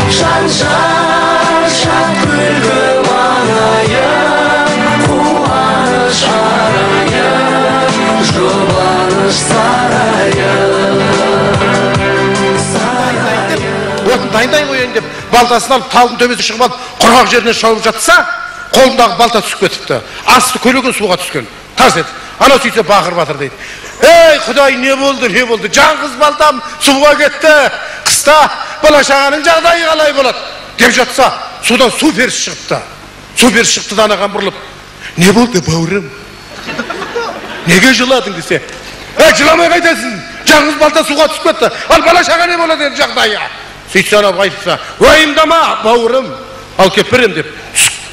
Жан шашат күлкі маңайым, қуаныш арайым, жұбаныш сарайым. Отын дайындай қояйын деп балтасын алып талдың төбесіне шығып алып құрғақ жеріне шауып жатса, қолындағы балта түсіп кетіпті. Асты көлеген суға түскен. Тарс етіп. Анау сөйтсе бақырып жатыр дейді. Ей, Құдай, не болды, не болды? Жаңғыз балтам суға кетті. Қыста бала шағаның жағдайы қалай болады? Деп жатса, судан су перісі шығыпты. Су перісі шықты да анаған бұрылып, не болды, бауырым? Неге жыладың десе, ей, жыламай қайтасың? Жаңғыз балта суға түсіп кетті. Ал бала шаға не болады енді жағдайы? Сөйтсе анау айтса, уайымдама, бауырым, ал кеп берем деп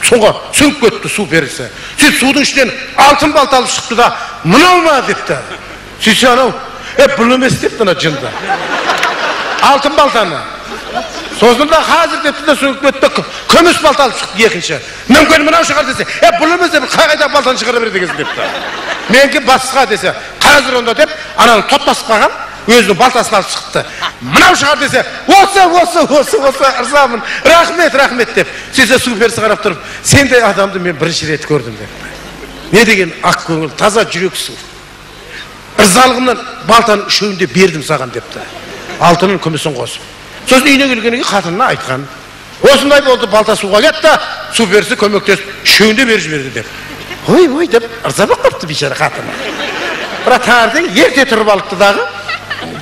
суға сүңгіп кетті су перісі. Сөйтіп судың ішінен алтын балта алып шықты да, мынау ма депті. Сөйтсе анау, бұл емес депті ана жынды. Алтын балтаны. Сосын да қазір депті да сүңгіп кетті, күміс балта алып шықты екінші. Мүмкін мынау шығар десе, бұл емес деп қайда балтаны шығара береді екенсің депті. Менікі басқа десе, қазір онда деп ананы топтасып қалған, өзінің балтасын алып шықты. Мынау шығар десе, осы, осы, осы, осы, ырзамын, рахмет, рахмет деп. Сөйтсе су перісі қарап тұрып, сендей адамды мен бірінші рет көрдім деп. Не деген ақ көңіл, таза жүрексің. Ырзалығымнан балтаның үшеуін де бердім саған депті. Алтынын күмісін қосып. Сосын үйіне келгеннен кейін қатынына айтқан. Осындай болды, балта суға кетті, су перісі көмектесіп, үшеуін де беріп жіберді деп. Ой, ой деп ырза болып қалыпты бейшара қатыны. Бірақ таңертең ерте тұрып алыпты дағы,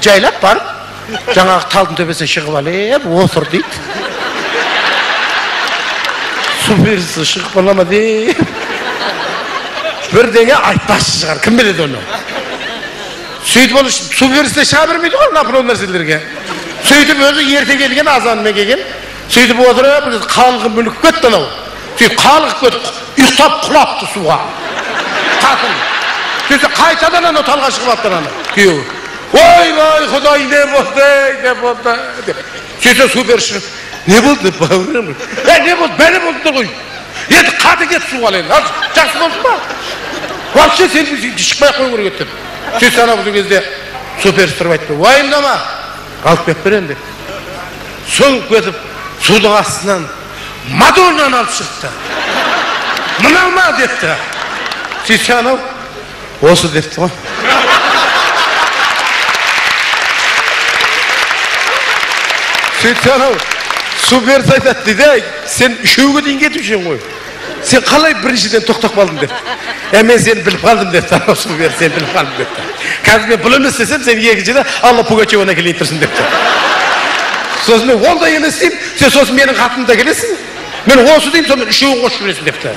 жайлап барып, жаңағы талдың төбесіне шығып алып, отыр дейді. Су перісі шығып қала ма деп. Бірдеңе айтпақшы шығар, кім біледі оны. Сөйтіп ол су перісі де шыға бермейді ғой мына нәрселерге. Сөйтіп өзі ерте келген, азанмен келген. Сөйтіп отырып, қалғып мүлгіп кетті анау. Сөйтіп қалғып кетіп, ұйықтап құлапты суға. Қатын. Сөйтсе қайтадан анау талға шығып алыпты ананы күйеуі. Ойбай, Құдай, не болды, не болды деп. Сөйтсе су перісі шығып, не болды, бауырым? Не болды, бәле болды ғой. Енді қаты кетті суға енді. Жақсы болды ма? Вообще сен шықпай ақ қою керек еді деп. Сөйтсе анау бұл кезде су перісі тұрып айтты, уайымдама, алып келіп беремін деп. Сүңгіп кетіп, судың астынан Мадоннаны алып шықты. Мынау ма депті. Сөйтсе анау, осы депті ғой. Сөйтсе анау, су перісі айтады дейді, сен үшеуге дейін кетіп жүрсің ғой. Сен қалай біріншіден тоқтап қалдың депті. Мен сені біліп қалдым депті, анау су перісі, сені біліп қалдым депті. Қазір мен бұл емес десем, сен екіншіде Алла Пугачеваны әкелейін тұрсың депті. Сосын мен ондай емес деймін, сен сосын менің қатымда келесің, мен осы деймін, сонымен үшеуін қосып жібересің депті.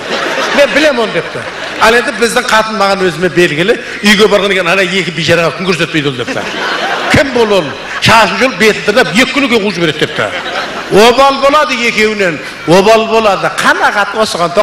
Мен білемін оны депті. Ал енді біздің қатын маған өзіме белгілі, үйге барғаннан кейін ана екі бейшараға күн көрсетпейді ол депті. Кім бұл ол? Шашын жұлып, бетін тырнап, екі күнге қуып жібереді депті. Обал болады екеуінен, обал болады. Қанағат осыған